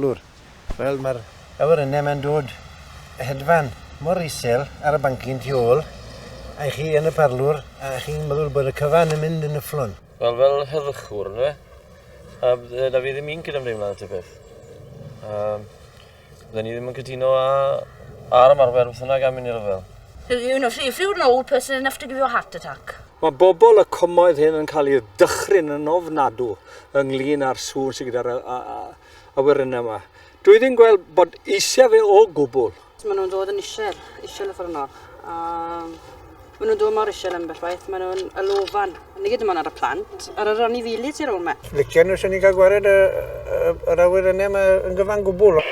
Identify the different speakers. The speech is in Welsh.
Speaker 1: parlwr. Wel, mae'r awyrennau 'ma'n dod hedfan mor isel ar y bancyn tu ôl, a chi yn y parlwr, a chi'n meddwl bod y cyfan yn mynd yn yfflon.
Speaker 2: Wel, fel heddychwr, yndyfe? A da fi ddim un cydymdeimlad at y peth. Um, Bydden ni ddim yn cytuno â, â'r ymarfer beth bynnag am mynd i ryfel.
Speaker 3: You know, if you're an old person enough to give you a heart attack.
Speaker 4: Mae bobl y cymoedd hyn yn cael eu dychryn yn ofnadw ynglyn â'r sŵn sydd gyda'r awyrennau yma. Dwi ddim gweld bod eisiau fe o gwbl.
Speaker 5: Maen nhw'n dod yn isel, isel y ffordd yno. A maen nhw'n dod mor isel ambell waith, maen nhw'n ylofan. Nid dim ond ar y plant, ar yr anifeiliaid sy'n ôl me.
Speaker 1: Licien nhw sy'n ni'n cael gwared yr awyrennau yma yn gyfan gwbl.